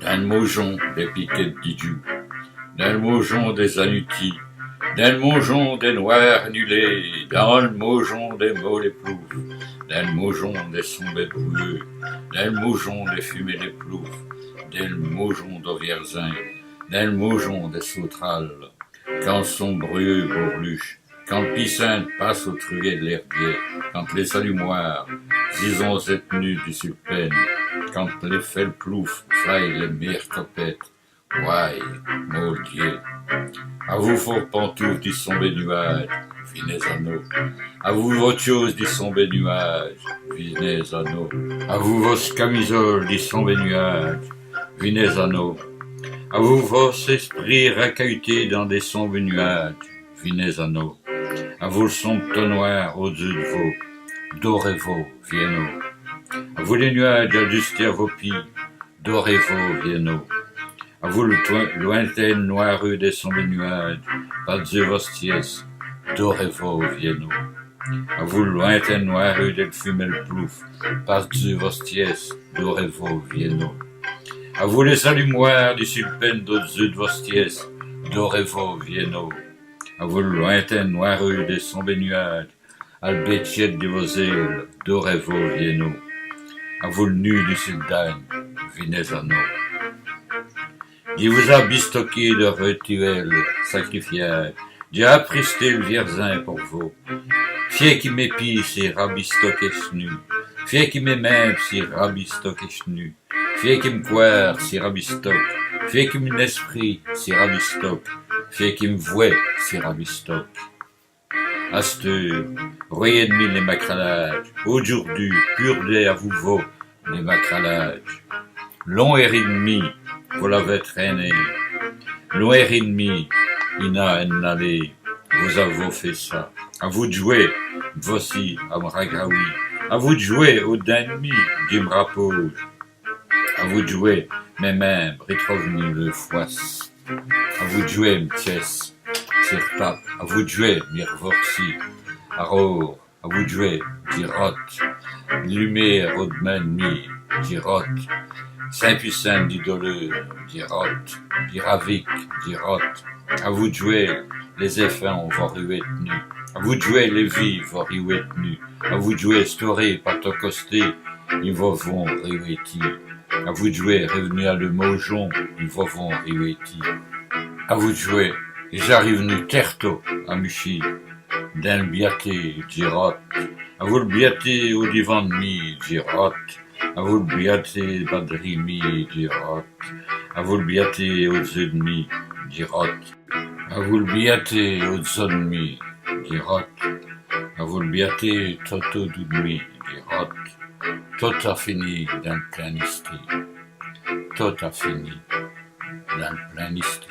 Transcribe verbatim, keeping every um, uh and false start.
Dins l' môjon dès pikètes di djoû, dins l' môjon dès-anutîs, dins l' môjon dès nwârs nulês, dins l' môjon dès maules ploûves, dins l' môjon dès sombès brûleûs, dins l' môjon dès fumês dès ploûves, dins l' môjon dès vièrzins, dins l' môjon dès sautrales, quand l' sombe brûleû bourluche, quand l' pîsinte passe au truyèt d' l'èrbièr, quand lès-alumwârs zizonzèt.nut dissus l' pène, quand lès fèles ploûves flayèt lès mères copètes, waye, môle Diè. Avou vos pantoufes di sombès nuwâdjes, vinèz à nos. Avou vos tchôses di sombès nuwâdjes, vinèz à nos. Avou vos camisoles di sombès nuwâdjes, vinèz à nos. Avou vos-èsprîts racahutês dins dès sombès nuwâdjes, vinèz à nos. Avou l' sombe tonwâre au-d'zeû d' vos, dorèz vos, viènoz. Avou lès nuwâdjes adustîs à vos pîds, dorèz vos, viènoz. Avou l' lwintène nwâreû dès sombès nuwâdjes, par-d'zeû vos tièsses, dorèz vos, viènoz. Avou l' lwintène nwâreû dèl fumèle ploûve, par-d'zeû vos tièsses, dorèz vos, viènoz. Avou lès-alumwârs dissus l' pène au-d'zeû d' vos tièsses, dorèz vos, viènoz. Avou l' lwintène nwâreû dès sombès nuwâdjes, al bètchète di vos-éles, dorèz vos, viènoz. Avou l' nût dissus l' dagne, vinèz à nos. Dji vos-a bistoké dins vos rituwèls sacrifiâdjes, dji a apristé l' vièrzin por vos. Fièt qui mès pîds si rabistokèt ch'nût, fièt qui mès mimbes si rabistokèt ch'nût, fièt qui m' cwâr si rabistoke, fièt qui m'n-èsprît si rabistoke, fièt qui m' vwès si rabistoke. Asteûre, rwèyèz d' mi lès macralâdjes, audjoûrdu, purdèz avou vos lès macralâdjes. Lon èri d' mi, vos l'avèz trwinè. Lon èri d' mi, i gn-a ène alêye, vos-avoz fêt ça. Avou d' djwès, vos-î a m' ragrawî. Avou d' djwès, au-d'dins d' mi, dji m' rapôje. Avou d' djwès, mès mimbes ritrovanèt leû fwèce. Avou d' djwès, m' tièsse si r'tape. Avou d' djwès, mi r'vorci. Araur, avou d' djwès, dji rote. Lumiére au-d'mins d' mi, dji rote. Sins pwissinte di doleûr, dji rote. Dji ravike, dji rote. Avou d' djwès, lès-èfants vos riwètenut. Avou d' djwès, lès vîs vos riwètenut. Avou d' djwès, stôrés pa tos costés, i vos vont riwètî. Avou d' djwès, riv'nus a leû môjon, i vos vont riwètî. Avou d' djwès, dj'a riv'nu tèrtos a m' chî. Dins l' biaté, dji rote. Avou l' biaté au-d'vant d' mi, dji rote. Avou l' biaté pa-d'rî mi, dji rote. Avou l' biaté au-d'zeû d' mi, dji rote. Avou l' biaté au-d'zeû d' mi, dji rote. Avou l' biaté tot-åtoû d' mi, dji rote. Tot a fini dins l' plin-isté. Tot a fini dins l' plin-isté.